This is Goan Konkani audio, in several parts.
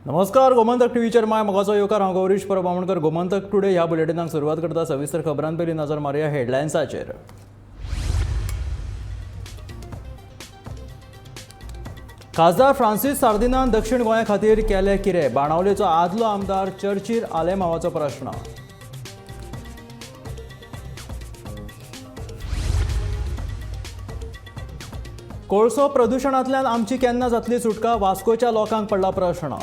नमस्कार, गोमंतक टीव्हीचेर my मोगाचो येवकार. हांव गौरीश परब आमोणकर. गोमंतक टुडे ह्या बुलेटिनाक सुरवात करता. सविस्तर खबरां पयलीं नजर मारुया हेडलायन्साचेर. खासदार फ्रांसीस सार्दिनान दक्षिण गोंया खातीर केले कितें? बाणावलेचो आदलो आमदार चर्चील आलेमावाचो प्रश्न. कोळसो प्रदुशणांतल्यान आमची केन्ना जातली सुटका? वास्कोच्या लोकांक पडला प्रश्न.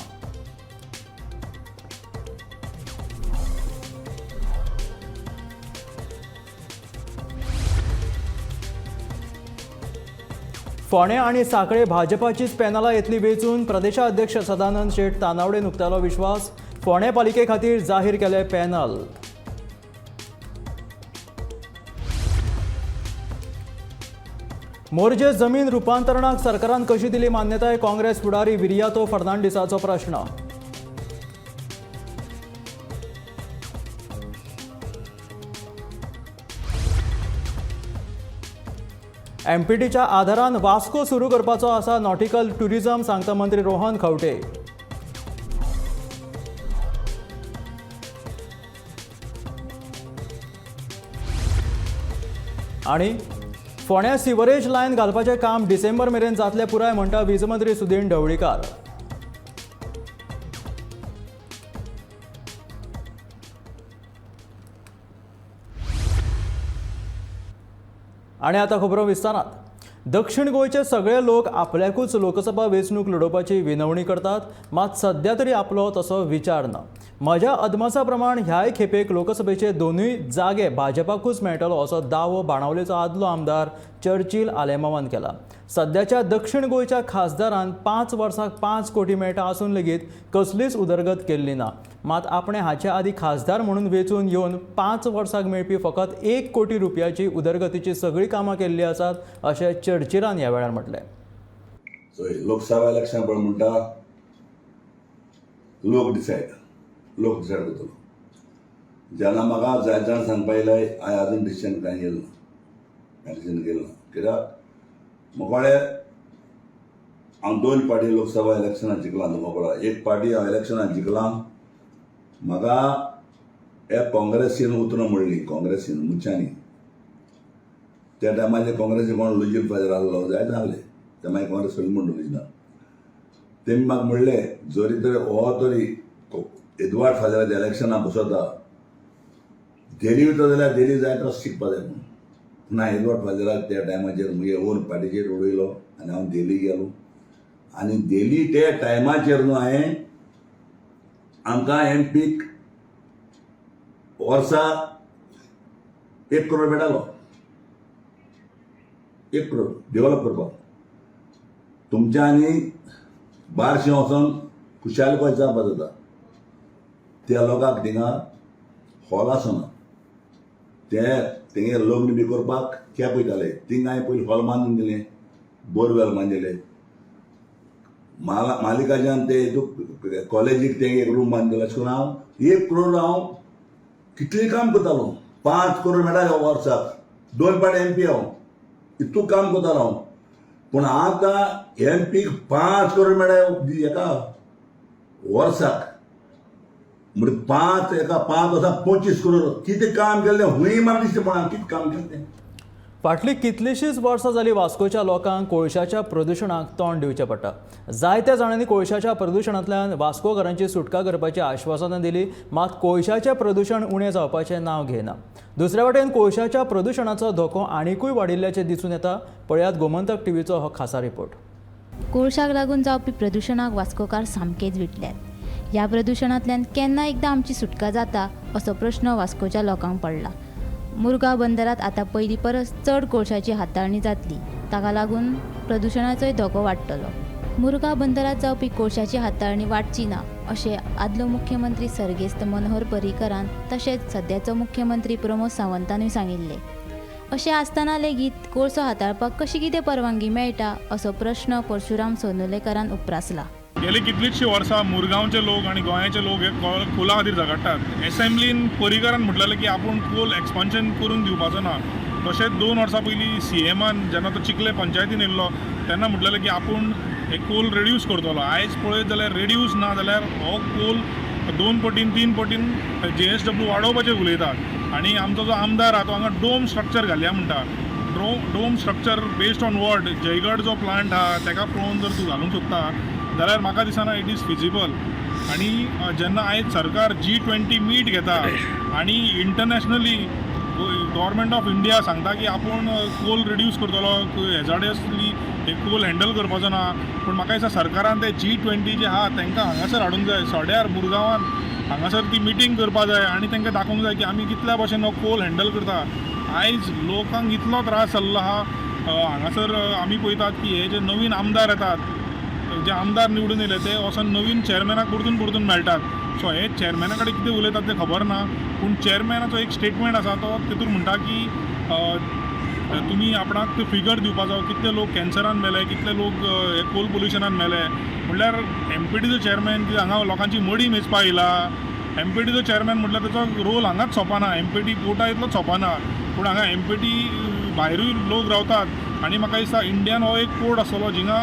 फोंडें आनी सांखळे भाजपाचीच पॅनलां येतली वेंचून. प्रदेशाध्यक्ष सदानंद शेट तानावडेन उक्तायलो विश्वास. फोंडें पालिके खातीर जाहीर केले पॅनल. मोरजे जमीन रुपांतरणाक सरकारान कशी दिली मान्यताय? काँग्रेस फुडारी विरियातो फर्नांडिसाचो प्रश्न. एमपीटीच्या आधारान वास्को सुरू करपाचो आसा नॉटिकल ट्युरिझम, सांगता मंत्री रोहन खंवटे. आणि फोंड्या सिवरेज लायन घालपाचें काम डिसेंबर मेरेन जातलें पुराय, म्हणटा वीज मंत्री सुदीन ढवळीकार. आणि आता खबरो विस्तारात. दक्षिण गोंयचे सगळे लोक आपल्याकूच लोकसभा वेंचणूक लडोवपाची विनवणी करतात, मात सध्या तरी आपलो तसो विचार ना. म्हज्या अदमासा प्रमाण ह्याय खेपेक लोकसभेचे दोनूय जागे भाजपाकूच मेळटलो, असो दावो बाणावलेचो आदलो आमदार चर्चील आलेमावान केला. सद्याच्या दक्षिण गोंयच्या खासदारान 5 वर्साक 5 कोटी मेळटा आसून लेगीत कसलीच उदरगत केल्ली ना. मात आपणें हाचे आदीं खासदार म्हणून वेंचून येवन 5 वर्साक मेळपी फकत 1 कोटी रुपयाची उदरगतीची सगळीं कामां केल्लीं आसात, अशें चर्चिलान ह्या वेळार म्हटलें. लोकसभा इलेक्शन पळय म्हणटा, लोक डिसायड, लोक डिसायड करतलो. जेन्ना म्हाका जाय जाण सांगपा येयले, हांवें अजून डिसिजन कांय घेतलें ना, डिसिजन घेतलें ना. कित्याक म्हाका हांव 2 पार्टी लोकसभा इलेक्शनां जिखलां. तुमकां पळय, 1 पार्टी हांव इलेक्शनां जिखलां. म्हाका हे काँग्रेसीन उतरां म्हणलीं, काँग्रेसीन मनशांनी. त्या टायमाचेर काँग्रेसी कोण लुजीन फादर आहलो, जायते आहले ते. मागीर काँग्रेस सोडली म्हणून लुजिना. तेमी म्हाका म्हणलें, जरी तरी हो तरी एदवार्ड फादराच्या इलेक्शनाक बसता, देली वयता जाल्यार देली जाय तसो शिकपा जाय म्हणून. ना, एदवार्ड फादराक त्या टायमाचेर म्हगे ओन पार्टीचेर उडयलो आनी हांव देली गेलो. आनी देली त्या टायमाचेर न्हू हांवें आमकां एम पीक वर्सा 1 करोड मेळटालो, 1 करोड डेवलप करपाक. तुमच्यांनी बारशें वचोन खुशालकाय जावपा जाता. त्या लोकांक थिंगा हॉल आसना, ते तेंगे लग्न बी करपाक कॅब वयताले. थिंगा हांवें पयलीं हॉल बांदून दिलें, बोरवेल बांदिले. मालिकाच्यान ते कॉलेजीक तेंगे एक रूम बांदून दिलो. अशें करून हांव 1 करोड हांव कितलें काम करतालो. 5 करोड मेळटाले वर्साक, 2 पाट एम पी हांव, इतू काम करतालो हांव. पूण आतां एम पीक 5 करोड मेळटा एका वर्साक, म्हणजे 5 एका 5 वर्सां 25 करोड. कितें काम केल्लें हुंय म्हाका दिसता, पण कितें काम केल्लें. फाटलीं कितलींशींच वर्सां जालीं वास्कोच्या लोकांक कोळशाच्या प्रदुशणाक तोंड दिवचें पडटा. जायत्या जाणांनी कोळशाच्या प्रदुशणांतल्यान वास्कोकारांची सुटका करपाची आश्वासनां दिली, मात कोळशाचें प्रदुशण उणें जावपाचें नांव घेना. दुसऱ्या वटेन कोळशाच्या प्रदुशणाचो धोको आनिकूय वाडिल्ल्याचें दिसून येता. पळयात गोमंतक टीव्हीचो हो खासा रिपोर्ट. कोळशाक लागून जावपी प्रदुशणाक वास्कोकार सामकेच विटल्यात. ह्या प्रदुशणांतल्यान केन्ना एकदां आमची सुटका जाता, असो प्रश्न वास्कोच्या लोकांक पडला. मुरगांव बंदरात आतां पयलीं परस चड कोळशाची हाताळणी जातली, ताका लागून प्रदुशणाचोय धोको वाडटलो. मुरगांव बंदरात जावपी कोळशाची हाताळणी वाडची ना, अशें आदलो मुख्यमंत्री सर्गेस्त मनोहर पर्रीकरान तशेंच सद्याचो मुख्यमंत्री प्रमोद सावंतानूय सांगिल्लें. अशें आसतना लेगीत कोळसो हाताळपाक कशी कितें परवानगी मेळटा, असो प्रश्न परशुराम सोनुलेकरान उप्रासला. गेली कितलींचशीं वर्सां मुरगांवचे लोक आनी गोंयाचे लोक हे कोला खातीर झगडटात. एसेंब्लीन पर्रीकरान म्हटलेलें की आपूण कोल एक्सपान्शन करूंक दिवपाचो ना. तशेंच 2 वर्सां पयलीं सी एमान जेन्ना तो चिखले पंचायतीन येयल्लो तेन्ना म्हटलेलें की आपूण हे कोल रेड्यूस करतलो. आयज पळयत जाल्यार रेड्यूस ना जाल्यार हो कोल 2 पटीन 3 पटीन JSW वाडोवपाचें उलयतात. आनी आमचो जो आमदार आहा तो हांगा डोम स्ट्रक्चर घालया म्हणटा. Dome structure based on what? Jaigad जो प्लांट आहा ताका पळोवन जर तूं घालूंक सोदता जाल्यार म्हाका दिसना it is feasible. आनी जेन्ना आयज सरकार G20 meet घेता आनी इंटरनॅशनली गव्हर्मेंट ऑफ इंडिया सांगता की आपूण कोल रिड्यूस करतलो, हेजार्डियसली हे कोल हँडल करपाचो ना, पूण म्हाका दिसता सरकारान ते G20 जे आहा तांकां हांगासर हाडूंक जाय, सड्यार मुरगांवान हांगासर ती मिटींग करपा जाय आनी तांकां दाखोवंक जाय की आमी कितल्या भशेन हो कोल हँडल करता. आयज लोकांक इतलो त्रास जाल्लो आहा. हांगासर आमी पळयतात की हे जे नवीन आमदार येतात, जे आमदार निवडून येयले ते वचोन नवीन चॅरमॅनाक परतून परतून मेळटात. सो हे चॅरमॅना कडेन कितें उलयतात तें खबर ना, पूण चॅरमॅनाचो एक स्टेटमेंट आसा, तो तितून म्हणटा की तुमी आपणाक ते फिगर दिवपाचो कितले लोक कॅन्सरान मेले, कितले लोक हे कोल पोल्युशनान मेले. म्हणल्यार एमपीटीचो चॅरमॅन कितें हांगा लोकांची मडीं मेजपा येयला? एमपीटीचो चॅरमॅन म्हटल्यार ताचो रोल हांगाच सोंपना, एमपीटी पोर्टा इतलोच सोंपना, पूण हांगा एमपीटी भायरूय लोक रावतात. आनी म्हाका दिसता इंडियान हो एक पोर्ट आसतलो जिंगा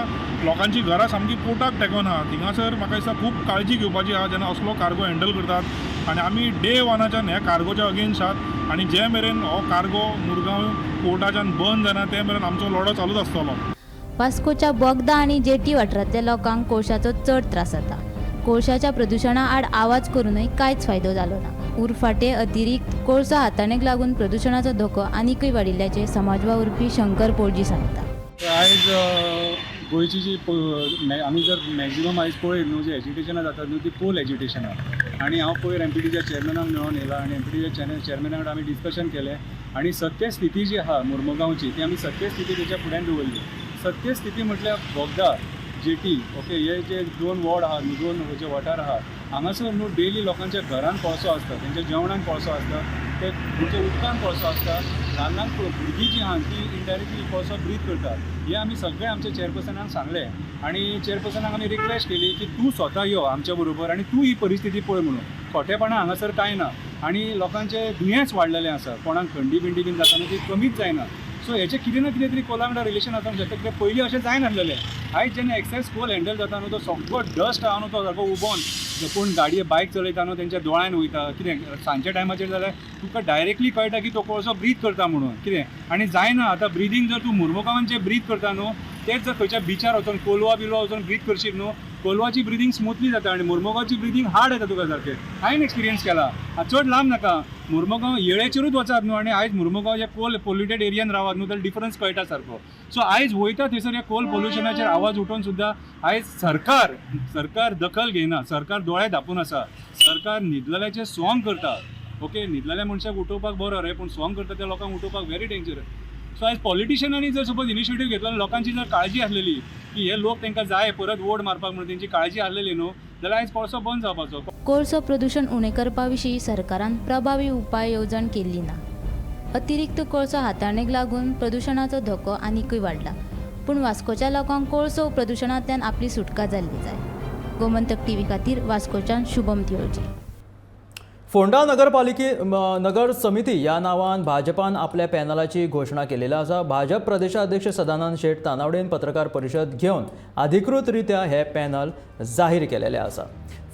लोकांची घरां सामकी पोर्टाक तेंकोन आहा. थिंगासर म्हाका दिसता खूब काळजी घेवपाची आहा जेन्ना असलो कार्गो हँडल करतात. आनी आमी डे वनाच्यान ह्या कार्गोच्या अगेन्स्ट आहात आनी जे मेरेन हो कार्गो मुरगांव पोर्टाच्यान बंद जायना ते मेरेन आमचो लढो चालूच आसतलो. वास्कोच्या बोगदा आनी जेटी वाठारांतल्या लोकांक कोळशाचो चड त्रास जाता. कोळशाच्या प्रदुशणा आड आवाज करूनय कांयच फायदो जालो ना. उरफाटे अतिरिक्त कोळसो हाताळणेक लागून प्रदुशणाचो धोको आनीकय वाडिल्ल्याचें समाज वावुरपी शंकर पोळजी सांगता. आयज गोंयची जी आमी जर मॅक्झिमम आयज पळयत न्हू, जी एजिटेशनां जातात न्हू ती कोल एजिटेशनां. आनी हांव पयर एमपीटीच्या चेअरमॅनाक मेळोन येयला आनी एमपीटीच्या चेअरमॅना कडेन आमी डिस्कशन केलें आनी सत्यस्थिती जी आहा मुर्मुगांवची ती आमी सत्यस्थिती तेच्या फुड्यान दवरली. सत्यस्थिती म्हटल्यार बोगदा, जेटी, ओके, हे जे 2 वॉर्ड आहा न्हू, 2 जे वाठार आहा हांगासर न्हू डेली लोकांच्या घरान कोळसो आसता, तेंच्या जेवणान कोळसो आसता, ते तेंच्या उदकान कोळसो आसता. ल्हान ल्हान भुरगीं जीं आहा ती इनडायरेक्टली कोळसो ब्रीथ करतात. हें आमी सगळें आमच्या चेअरपर्सनाक सांगलें आनी चेअरपर्सनाक आमी रिक्वेस्ट केली की तूं स्वता यो आमच्या बरोबर आनी तूं ही परिस्थिती पळय म्हणून. खोटेपणां हांगासर कांय ना आनी लोकांचें दुयेंस वाडलेलें आसा, कोणाक थंडी बिंडी बीन जाता न्हू ती कमीच जायना. सो हेचें कितें ना कितें तरी कोला वांगडा रिलेशन आसूंक शकता, कित्याक पयलीं अशें जायनासलेलें. आयज जेन्ना एक्सेस कोल हँडल जाता न्हू तो सगळो डस्ट आहा न्हू तो सारको उबोन कोण गाडये बायक चलयता न्हू तेंच्या दोळ्यान वयता. कितें सांजच्या टायमाचेर जाल्यार तुका डायरेक्टली कळटा की तो कोळसो ब्रीथ करता म्हणून कितें. आनी जायना आतां ब्रिदींग, जर तूं मुर्मुगांवान जें ब्रीथ करता न्हू तेच जर खंयच्या बिचार वचोन कोलवा बिलवा वचोन ब्रीथ करशीत न्हू, कोलवाची ब्रिदींग स्मुथली जाता आनी मुर्मुगांवची ब्रिदींग हार्ड येता तुका सारकें. हांवें एक्सपिरियन्स केला. चड लांब नाका, मुर्मुगांव येळेचेरूच वचात न्हू आनी आयज मुर्मुगांव जे कोल पोल्युटेड एरियान रावात न्हू जाल्यार डिफरन्स कळटा सारको. सो आयज वयता थंयसर ह्या कोल पोल्युशनाचेर आवाज उठोवन सुद्दां आयज सरकार दखल घेयना, सरकार दोळे धांपून आसा, सरकार न्हिदलेल्याचें सोंग करता. ओके, न्हिदलेल्या मनशाक उठोवपाक बरो रे, पूण सोंग करता त्या लोकांक उठोवपाक व्हेरी डेंजरस. सो आयज पॉलिटिशियनांनी जर सपोज इनिशिएटीव घेतलो, लोकांची जर काळजी आसलेली की हे लोक तांकां जाय परत वोट मारपाक म्हणून तेंची काळजी आसलेली न्हू जाल्यार आयज कोळसो बंद जावपाचो. कोळसो प्रदुशण उणें करपा विशीं सरकारान प्रभावी उपाय येवजण केल्ली ना. अतिरिक्त कोळसो हाताळणेक लागून प्रदुशणाचो धोको आनीकय वाडला. पूण वास्कोच्या लोकांक कोळसो प्रदुशणांतल्यान आपली सुटका जाल्ली जाय. गोमंतक टीव्ही खातीर वास्कोच्यान शुभम तिळोजी. फोंडा नगरपालिके नगर समिती ह्या नांवान भाजपान आपल्या पॅनलाची घोशणा केलेली आसा. भाजप प्रदेशाध्यक्ष सदानंद शेट तानावडेन पत्रकार परिशद घेवन अधिकृतरित्या हे पॅनल जाहीर केलेले आसा.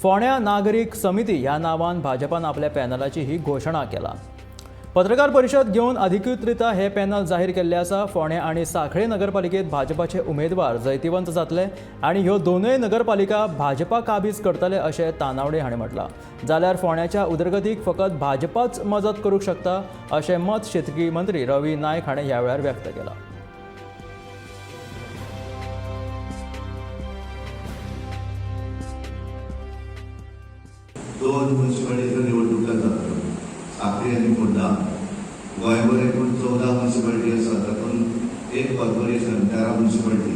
फोंड्या नागरीक समिती ह्या नांवान भाजपान आपल्या पॅनलाची ही घोशणा केला. पत्रकार परिशद घेवन अधिकृतरित्या हे पॅनल जाहीर केल्ले आसा. फोंडें आनी सांखळे नगरपालिकेत भाजपाचे उमेदवार जैतिवंत जातले आनी ह्यो दोनूय नगरपालिका भाजपा काबीज करतले अशें तानावडे हाणें म्हटलां. जाल्यार फोंड्याच्या उदरगतीक फकत भाजपाच मजत करूंक शकता अशें मत शेतकी मंत्री रवी नायक हाणें ह्या वेळार व्यक्त केलां. दोन म्युनिसिपालिटीच्यो निवडणुका जातात, सांखळी आनी फोंडा. गोंयभर एकूण 14 म्युनिसिपालिटी आसा, तातूंत एक कॉर्पोरेशन 13 म्युनिसिपालिटी.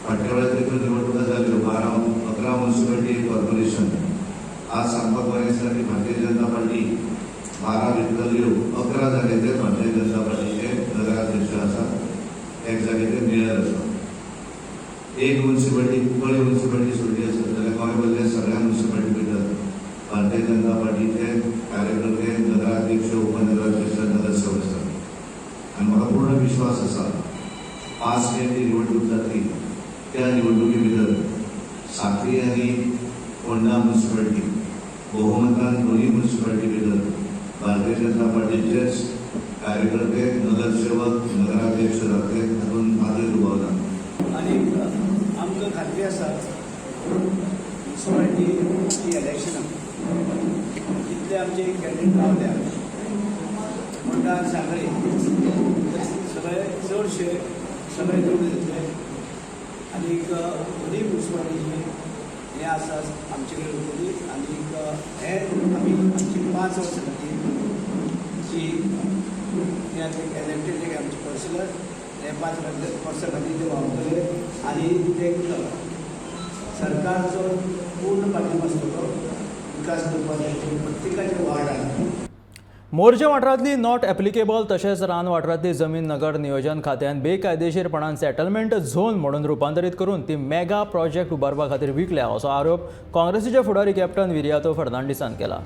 फाटल्या वेळार त्यो निवडणुका जाल्यो 11 म्युनिसिपालिटी एक कॉर्पोरेशन. आज सांगपाक बरें दिसता की भारतीय जनता पार्टी 12 जिखतल्यो, 11 जाग्याचेर भारतीय जनता पार्टीचे नगराध्यक्ष आसा, एक जाग्याचेर मेयर आसा. एक म्युनिसिपालिटी कुंकळी म्युनिसिपालिटी सोडली आसत जाल्यार गोंयभरल्या सगळ्या म्युनिसिपालिटी भितर भारतीय जनता पार्टीचे कार्यकर्ते नगराध्यक्ष, उपनगराध्यक्ष, नगरसेवक आसात. आनी म्हाका पूर्ण विश्वास आसा 5 मे ती निवडणूक जातली त्या निवडणुके भितर साखळी आनी फोंडा म्युनिसिपालिटी बहुमतान दोन्ही म्युनिसिपालिटी भितर भारतीय जनता पार्टीचेच कार्यकर्ते, नगरसेवक, नगराध्यक्ष जातले तातूंत मातूय दुबाव ना. आनी आमकां खात्री आसा, म्युनिसिपालिटीची इलेक्शनां जितले आमचे कॅन्डिडेट रावल्या फोंडा, सांखळी, सगळे चडशे सगळे निवडून येतले. आनीक दोनूय म्युनिसिपालिटीचे हें आसा आमचे कडेन उरतली. आनीक हें आमी आमची 5 वर्सां खातीर जी हे इलेक्टेड जे आमचे कौन्सिलर, हे 5 वर्सां खातीर ते वावरतले आनी ते सरकारचो पूर्ण पाठिंबो आसतलो विकास करपाक प्रत्येकाच्या वार्डान. मोरजे वाठारांतली not applicable तशेंच रान वाठारांतली जमीन नगर नियोजन खात्यान बेकायदेशीरपणान सेटलमेंट झोन म्हणून रुपांतरीत करून ती मेगा प्रोजेक्ट उबारपा खातीर विकल्या, असो आरोप काँग्रेसीचे फुडारी कॅप्टन विरियातो फर्नांडीसान केला.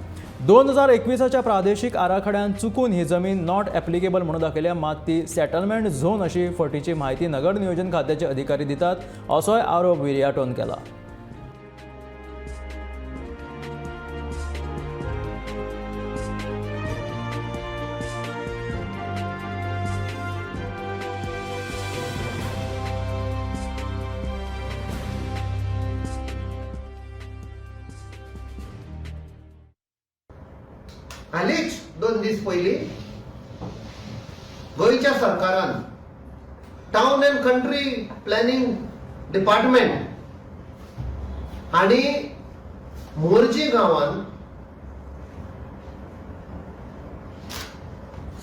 2021च्या प्रादेशीक आराखड्यान चुकून ही जमीन not applicable म्हणून दाखयल्या, मात ती सेटलमेंट झोन अशी फटीची म्हायती नगर नियोजन खात्याचे अधिकारी दितात, असोय आरोप विरियाटोन केला. हालींच 2 दीस पयलीं गोंयच्या सरकारान Town and Country Planning Department हांणी मोरजी गांवान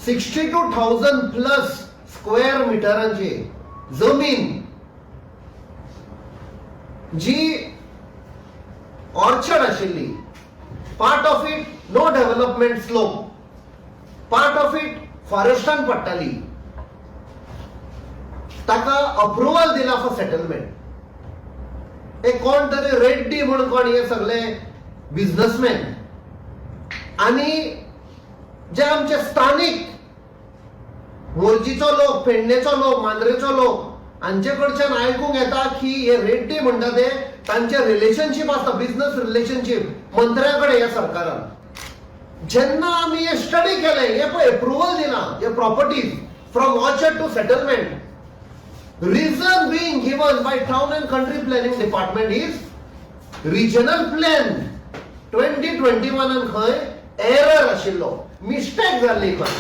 62,000 plus square मिटरांची जमीन, जी ऑर्चर्ड आशिल्ली, part of it no development slope, part of it फॉरेस्टान पडटाली, ताका अप्रुवल दिला फॉर सेटलमेंट. हे कोण तरी रेड्डी म्हूण कोण, हे सगळे बिझनसमॅन आणि जे आमचे स्थानीक मोरजीचो लोक, पेडणेचो लोक, मांद्रेचो लोक, हांचे कडच्यान आयकूंक येता की हे रेड्डी म्हणटा ते तांचे रिलेशनशीप आसता, बिझनस रिलेशनशीप मंत्र्या कडेन ह्या सरकारान. जेन्ना आमी हे स्टडी केले, हे पळय एप्रुवल दिला हे properties from orchard to settlement, reason being given by Town and Country Planning Department is regional plan 2021 खंय एरर आशिल्लो, मिस्टेक जाल्ली खंय,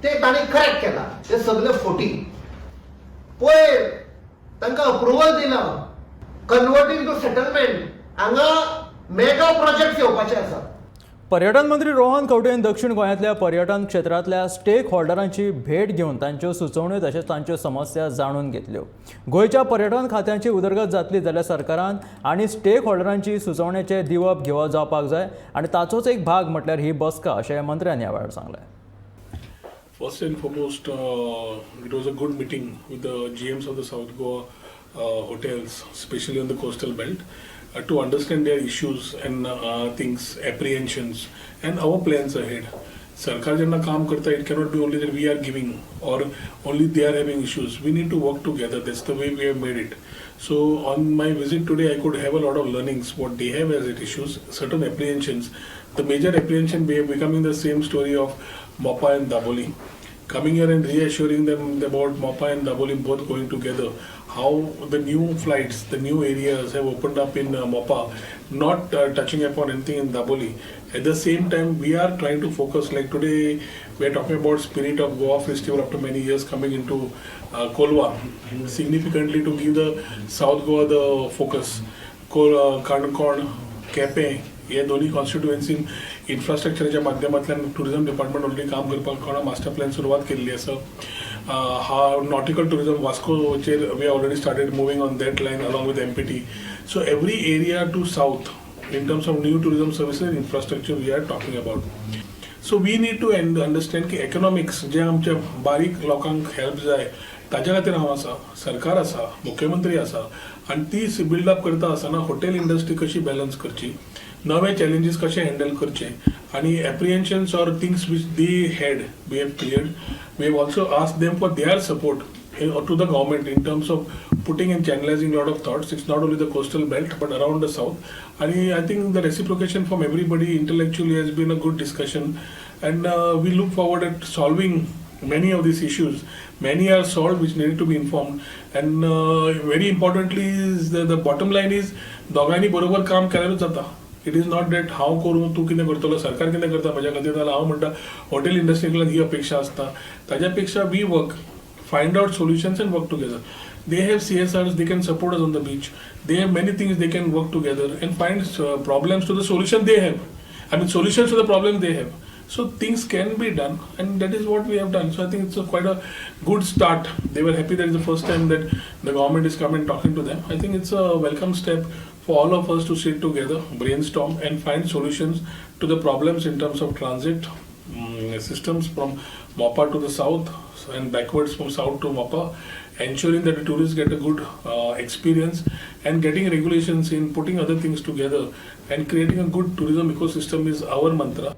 ते तांणी करेक्ट केला. ते सगळे फोटी. पयर तांकां अप्रुवल दिला कन्वर्टींग टू सेटलमेंट. हांगा मेगा प्रोजेक्ट येवपाचे आसात. पर्यटन मंत्री रोहन खंवटेन दक्षिण गोंयांतल्या पर्यटन क्षेत्रांतल्या स्टेक होल्डरांची भेट घेवन तांच्यो सुचोवण्यो तशेंच तांच्यो समस्या जाणून घेतल्यो. गोंयच्या पर्यटन खात्याची उदरगत जातली जाल्यार सरकारान आनी स्टेक होल्डरांची सुचोवण्याचें दिवप घेवप जावपाक जाय आनी ताचोच एक भाग म्हटल्यार ही बसका, अशें मंत्र्यान ह्या वेळार सांगलें. First and foremost, it was a good meeting with the GMs of the South Goa hotels, especially on the coastal belt, to understand their issues and things, apprehensions, and our plans ahead. सरकार जेन्ना काम करता, it cannot be only that we are giving or only they are having issues. We need to work together. That's the way we have made it. So on my visit today, I could have a lot of learnings, what they have as it issues, certain apprehensions. The major apprehension becoming the same story of Mopa and Dabolim. Coming here and reassuring them about Mopa and Dabolim both going together, how the new flights, the new areas have opened up in Mopa, not touching upon anything in Dabolim. At the same time, we are trying to focus, like today, we are talking about Spirit of Goa Festival after many years coming into Colva, significantly to give the South Goa the focus. Canacona, Quepem हे दोन्ही कॉन्स्टिट्युएन्सीन इन्फ्रास्ट्रक्चराच्या माध्यमांतल्यान टुरिझम डिपार्टमेंट ऑलरेडी काम करपाक कोणा मास्टर प्लॅन सुरवात केल्ली आसा. हा नॉटिकल टुरिझम वास्कोचेर we already started moving on that line along with MPT. So every area to south in terms of new tourism services infrastructure we are talking about. So we need to understand की इकॉनॉमिक्स जे आमच्या बारीक लोकांक हेल्प जाय, ताच्या खातीर हांव आसा, सरकार आसा, मुख्यमंत्री आसा आनी ती बिल्डअप करता आसतना हॉटेल इंडस्ट्री कशी बॅलन्स करची, नवे चॅलेंजीस कशे हँडल करचे आनी apprehensions or things which they had, we have cleared. We have also asked them for their support. to the government in terms of putting and channelizing lot of thoughts. It's not only the coastal belt but around the south. And I think the reciprocation from everybody intellectually has been a good discussion, and we look forward at solving many of these issues. Many are solved which needed to be informed, and very importantly is the bottom line is दोगांनी बरोबर काम केल्यारूच जाता. It is not that हांव करूं तूं कितें करतलो, सरकार कितें करता म्हज्या खातीर, जाल्यार हांव म्हणटा हॉटेल इंडस्ट्री कडल्यान ही अपेक्षा आसता. ताज्या पेक्षा we work, find out solutions and work together. They have CSRs, they can support us on the beach. They have many things they can work together and find problems to the solution they have. I mean, solutions to the problem they have. So things can be done, and that is what we have done. So I think it's quite a good start. They were happy that it's the first time that the government is coming and talking to them. I think it's a welcome step for all of us to sit together, brainstorm and find solutions to the problems in terms of transit systems from Mopa to the south and backwards from south to Mopa, ensuring that the tourists get a good experience and getting regulations in, putting other things together and creating a good tourism ecosystem is our mantra.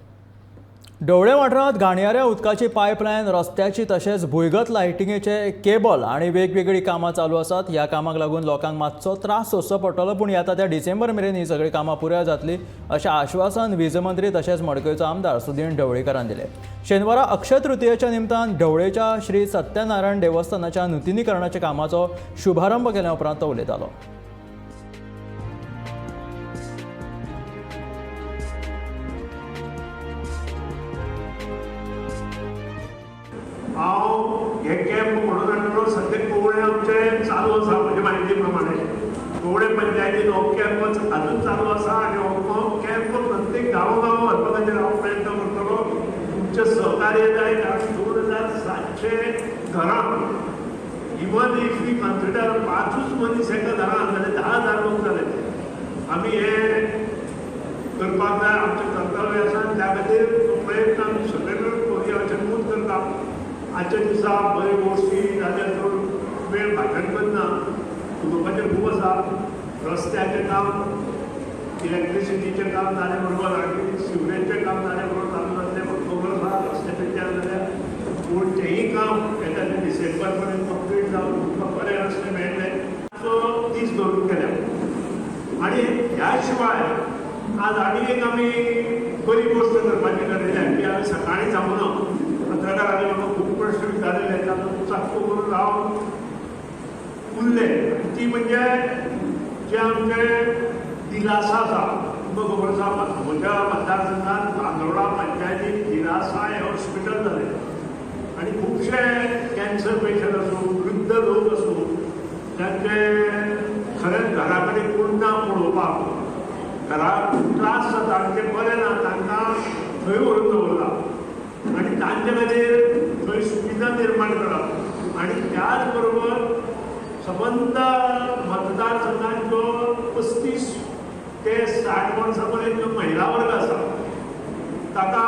Dhawale वाठारांत घाणयाऱ्या उदकाची पायपलायन, रस्त्याची तशेंच भुंयगत लायटिंगेचे केबल आनी वेगवेगळीं कामां चालू आसात. ह्या कामाक लागून लोकांक मातसो त्रास सोंसचो पडटलो, पूण येता त्या डिसेंबर मेरेन ही सगळीं कामां पुराय जातली अशें आश्वासन वीज मंत्री तशेंच मडकयचो आमदार सुदीन ढवळीकारान दिलें. शेनवारा अक्षय तृतीयेच्या निमतान ढवळेच्या श्री सत्यनारायण देवस्थानाच्या नुतनीकरणाच्या कामाचो शुभारंभ केल्या उपरांत तो उलयतालो. हांव हे कॅम्प म्हणून हाडलो. सद्या कुवळे आमचे चालू आसा, म्हजे म्हायती प्रमाणे कुवळे पंचायतीन हो कॅम्प अजून चालू आसा आनी हो कॅम्प प्रत्येक गांवागांव व्हरपा खातीर हांव प्रयत्न करतलो. तुमचें सहकार्य जाय, कारण 2700 घरां, इवन if we consider 5 मनीस एका घरान जाल्यार 10,000 लोक जाले. आमी हें करपाक जाय, आमचें कर्तव्य आसा आनी त्या खातीर प्रयत्न आमी सगळे मेळून करुया अशें मूत करता. आजच्या दिसा बऱ्यो गोश्टी जाल्यार चड वेळ भाशण करना, उलोवपाचें खूब आसा. रस्त्याचें काम, इलेक्ट्रिसिटीचें काम जालें बरोबर आनी सिवरेजचें काम जालें बरोबर चालू जातलें म्हण खबर आसा. रस्ते पेड्ड्यार जाल्यार पूण तेंय काम येता तें डिसेंबर पर्यंत कंप्लीट जावन तुमकां बरे रस्ते मेळटले सो दीस धरून केल्या. आनी ह्या शिवाय आज आनी एक आमी बरी गोश्ट करपाची ठरयल्या की आमी सकाळीं सांगूना पत्रकारांनी म्हाका खूब प्रश्न विचारलेले, तातूंत चाकू करून हांव उरले. ती म्हणजे जे आमचे दिलासा आसा, तुमकां खबर आसा म्हज्या मतदारसंघात बांदोडा पंचायतीन दिलासा हें हॉस्पिटल जालें आनी खुबशे कॅन्सर पेशंट आसूं, वृद्ध लोक आसूं, तांचे खरेंच घरा कडेन कोण ना पळोवपाक, घराक त्रास जाता आनी ते बरे ना, तांकां थंय व्हरून दवरला आनी तांचे खातीर थंय सुविधा निर्माण करप. आनी त्याच बरोबर सबंद मतदारसंघात जो 35 ते 60 वर्सां पर्यंत जो महिला वर्ग आसा ताका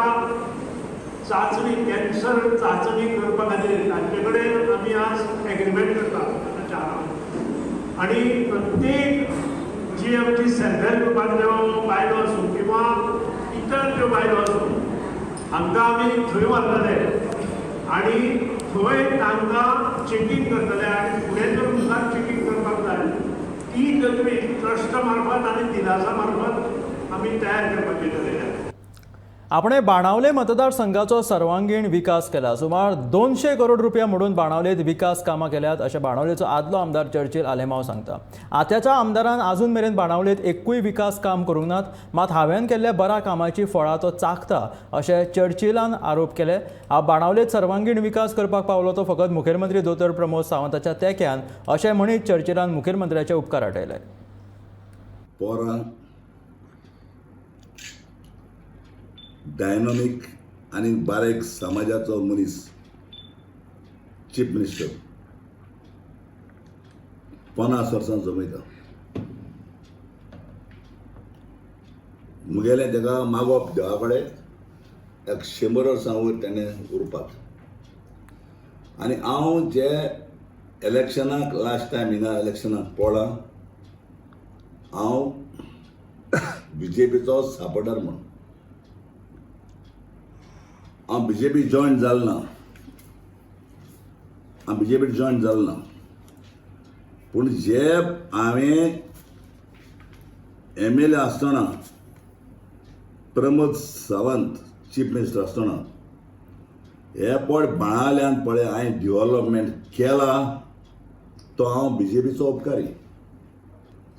चांचणी, कॅन्सर चांचणी करपा खातीर तांचे कडेन आमी आज एग्रीमेंट करता 4. आनी प्रत्येक जी आमची सेल्फ हेल्प ग्रुपांतल्यो बायलो आसूं किंवा इतर ज्यो बायलो आसूं, हांकां आमी थंय व्हरतले आनी थंय तांकां चॅकींग करतले आनी फुडें जर मुखार चॅकींग करपाक जाय ती तजवीज ट्रस्टा मार्फत आनी दिलासा मार्फत आमी तयार करपाची ठरयल्या. आपणे बाणावले मतदारसंघाचो सर्वांगीण विकास केला. सुमार 200 करोड रुपया म्हणून बाणावलेत विकास कामां केल्यात अशें बाणावलेचो आदलो आमदार चर्चिल आलेमाव सांगता. आतांच्या आमदारान आजून मेरेन बाणावलेत एकूय विकास काम करूंक नात, मात हांवें केल्ल्या बऱ्या कामाची फळां तो चाखता अशें चर्चिलान आरोप केले. बाणावलेत सर्वांगीण विकास करपाक पावलो तो फकत मुखेलमंत्री दोतोर प्रमोद सावंताच्या तेंक्यान अशें म्हणीत चर्चिलान मुखेलमंत्र्याचे उपकार आटयले. पोरां डायनामीक आनी बारीक समाजाचो मनीस चीफ मिनिस्टर 50 वर्सां जमयता. मुगेलें ताका मागप देवा कडेन 100 वर्सां वयर तेणें उरपाक. आनी हांव जे इलेक्शनाक लास्ट टायम हिंगा इलेक्शनाक पळ्ळां, हांव बीजेपीचो सपोर्टर म्हूण हांव बीजेपी जॉयन जाल ना. हांव बीजेपी जॉयन जालो ना, पूण जे हांवें एमएलए आसतना प्रमोद सावंत चीफ मिनिस्टर आसतना हे पळ बाणाल्यान पळय हांवें डिवॉलपमेंट केला, तो हांव बीजेपीचो उपकारी.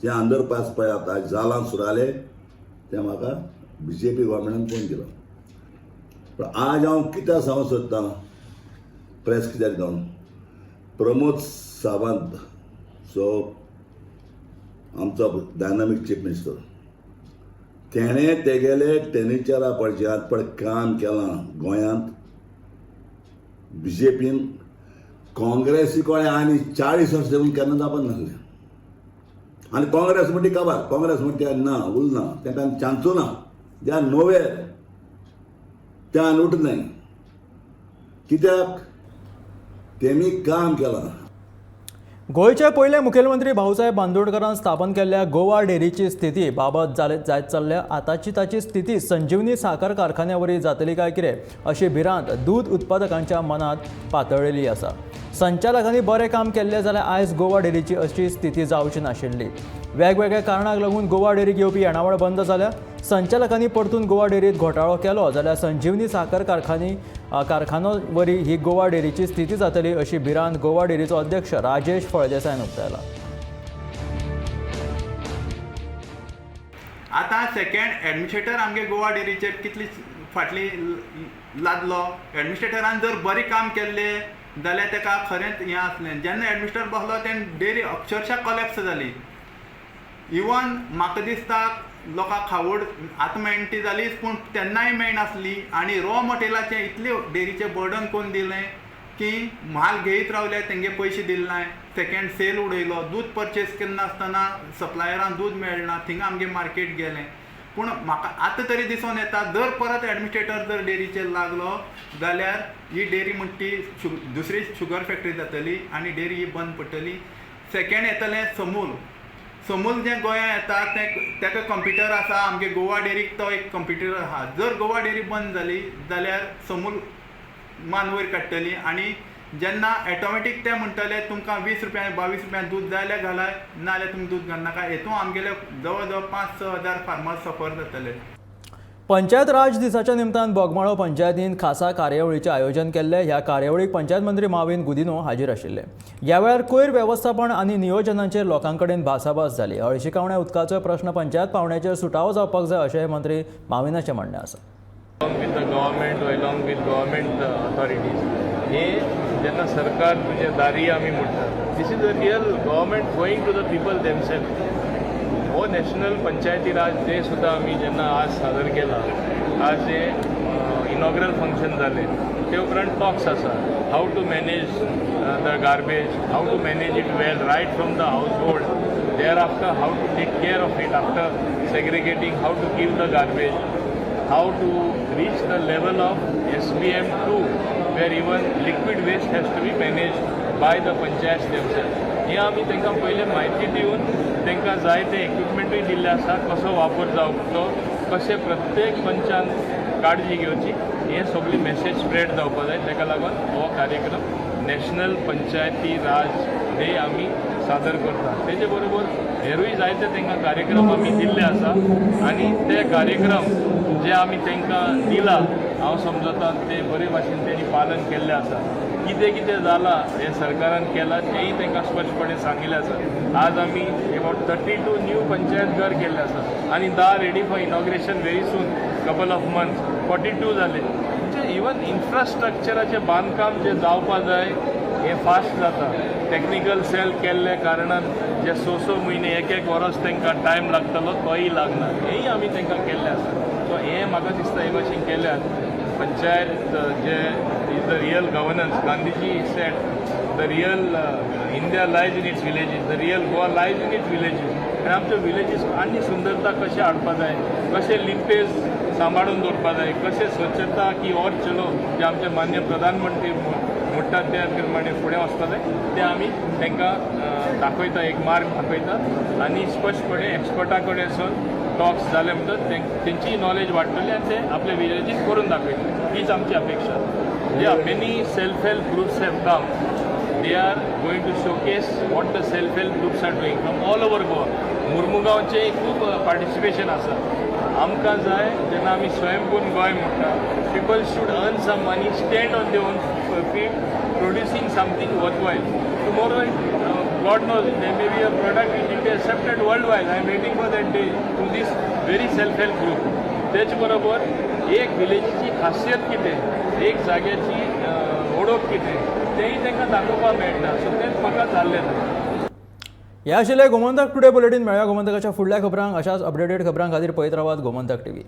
जे अंडर पास पळय आतां जालां सुराले तें म्हाका बीजेपी गव्हर्मेंटान पळोवन दिलां. पूण आज हांव कित्याक सांगूंक सोदतां प्रेस कित्याक जावन प्रमोद सावंत सो आमचो डायनामीक चीफ मिनिस्टर तेणें तेगेले टेनिचरा पळय ज्या पळय काम केलां गोंयांत बीजेपीन काँग्रेसी कडेन आनी 40 वर्सां देंवून केन्ना जावपाक नासलें. आनी काँग्रेस म्हणटी काबार, काँग्रेस म्हणटी ना उरना, तांकां चान्सू ना, they are nowhere, ते आनी उठनाय कित्याक तेमी काम केलां. गोंयचे पयले मुखेलमंत्री भाऊसाहेब बांदोडकरान स्थापन केल्ल्या गोवा डेअरीची स्थिती बाबत जायत चल्ल्या. आतांची ताची स्थिती संजीवनी साखर कारखान्या वरी जातली काय कितें अशी भिरांत दूद उत्पादकांच्या मनांत पातळिल्ली आसा. संचालकांनी बरें काम केल्लें जाल्यार आयज गोवा डेअरीची अशी स्थिती जावची नाशिल्ली. वेगवेगळ्या कारणांक लागून गोवा डेअरीक येवपी येणावळ बंद जाल्या. संचालकांनी परतून गोवा डेअरीत घोटाळो केलो जाल्यार संजीवनी साखर कारखानो वरी ही गोवा डेअरीची स्थिती जातली अशी भिरांत गोवा डेअरीचो अध्यक्ष राजेश फळदेसायान उक्तायला. आतां सेकंड एडमिनिस्ट्रेटर आमगे गोवा डेअरीचेर कितली फाटली लादलो. एडमिनिस्ट्रेटरान जर बरें काम केल्लें जाल्यार ताका खरेंच हें आसलें. जेन्ना एडमिनिस्ट्रेटर बसलो तेन्ना डेअरी अक्षरशा कॉलेप्स जाली. इवन म्हाका दिसता लोकांक खावड आतां मेळटा ती जालीच, पूण तेन्नाय मेळनासली. आनी रॉ मटेरियलाचें इतलें डेअरीचें बर्डन करून दिलें की म्हाल घेयत रावले, तेंगे पयशे दिले नाय. सेकेंड सेल उडयलो, दूद परचेस करनासतना सप्लायरान दूद मेळना, थिंगा आमगे मार्केट गेलें. पूण म्हाका आतां तरी दिसून येता जर परत एडमिनिस्ट्रेटर जर डेअरीचेर लागलो जाल्यार ही डेअरी म्हणटा ती दुसरी शुगर फॅक्टरी जातली आनी डेअरी ही बंद पडटली. सेकेंड येतलें समूल. समूल जें गोंयांत येता तें ताका कंप्युटर आसा, आमगे गोवा डेअरीक तो एक कंप्युटर आसा. जर गोवा डेअरी बंद जाली जाल्यार समूल मान वयर काडटली आनी जेन्ना ऑटोमॅटीक ते म्हणटले तुमकां 20 रुपया 22 रुपया दूद जाय जाल्यार घालाय, ना जाल्यार तुमी दूद घालनाका. हेतून आमगेले जवळ जवळ 5-6 हजार फार्मर्स सफर जातले. पंचायत राज दिसाच्या निमतान बोगमाळो पंचायतीन खासा कार्यावळीचें आयोजन केल्लें. ह्या कार्यावळीक पंचायत मंत्री माविन गुदिन्हो हाजीर आशिल्ले. ह्या वेळार कोयर वेवस्थापन आनी नियोजनाचेर लोकां कडेन भासाभास जाली. हळशिकावण्या उदकाचो प्रश्न पंचायत पावंड्याचेर सुटावो जावपाक जाय अशें मंत्री माविनाचें म्हणणें आसा. Along with the government or along with government authorities, हे जेन्ना सरकार तुजे दारी आमी म्हणटात, this is a real government going to the people themself. हो नॅशनल पंचायती राज डे सुद्दां आमी जेन्ना आज सादर केला, आज जे इनॉग्रल फंक्शन जालें, ते उपरांत टॉक्स आसा, how to manage the garbage, how to manage it well right from the household, thereafter how to take care of it after segregating, how to give the garbage, how to reach the level of SBM2, where even liquid waste has to be managed by the panchayats themselves. हे आमी तांकां पयले म्हायती दिवन तांकां जाय ते इक्विपमेंटूय दिल्ले आसा, कसो वापर जावचो, कशें प्रत्येक पंचान काळजी घेवची, हे सगळी मॅसेज स्प्रेड जावपा जाय. ताका लागून हो कार्यक्रम नॅशनल पंचायती राज डे आमी सादर करता. तेजे बरोबर हेरूय जायते तांकां कार्यक्रम आमी दिल्ले आसा आनी ते कार्यक्रम जे आमी तांकां दिला, हांव समजता ते बरे भाशेन तेणी पालन केल्लें आसा. कितें कितें जालां हें सरकारान केलां तेंय तांकां स्पश्टपणे सांगिल्लें आसा. आज आमी अबाउट 32 न्यू पंचायत घर केल्ले आसा आनी 10 ready for inauguration very soon, couple of months, 42 जाले. म्हणजे इवन इन्फ्रास्ट्रक्चराचें बांदकाम जें जावपा जाय हें फास्ट जाता. टॅक्निकल सेल केल्ल्या कारणान जे 6-6 म्हयने, एक वरस तांकां टायम लागतलो तोय लागना, हेंय आमी तांकां केल्लें आसा. सो हें म्हाका दिसता हे भाशेन केल्यार पंचायत जे is the real governance. Gandhiji said the real India lies in its villages, the real Goa lies in its villages. आनी आमच्या विलेजीस आनी सुंदरता कशें हाडपा जाय, कशें लिंपेज सांबाळून दवरपा जाय, कशें स्वच्छता की और चलो जे आमचे मान्य प्रधानमंत्री म्हणटात त्या प्रमाणे फुडें वचपा जाय, तें आमी तांकां दाखयता, एक मार्ग दाखयता आनी स्पश्टपणे एक्सपर्टा कडेन वचून टॉक्स जाले म्हणटच तेंची नॉलेज वाडटली आनी ते आपल्या विलेजीन करून दाखयतले, हीच आमची अपेक्षा. Yeah, many self help groups have come. They are going to showcase what the self help groups are doing from all over Goa. मुर्मुगांवचें खूब पार्टिसिपेशन आसा. आमकां जाय, जेन्ना आमी स्वयंपूर्ण गोंय म्हणटा, people should earn some money, stand on their own feet, producing something worthwhile. Tomorrow, God knows, there may be a product which will be accepted worldwide. I am waiting for that day through this very self help group. तेच बरोबर एक विलेजीची खासियत कितें, एक जाग्याची ओळख कितें, तेंय तांकां दाखोवपाक मेळटा. सो तेंच म्हाका जाल्लें ना. हे आशिल्लें गोमंतक टुडे बुलेटीन. मेळया गोमंतकाच्या फुडल्या खबरांक. अशाच अपडेटेड खबरां खातीर पळयत रावात गोमंतक टीव्ही.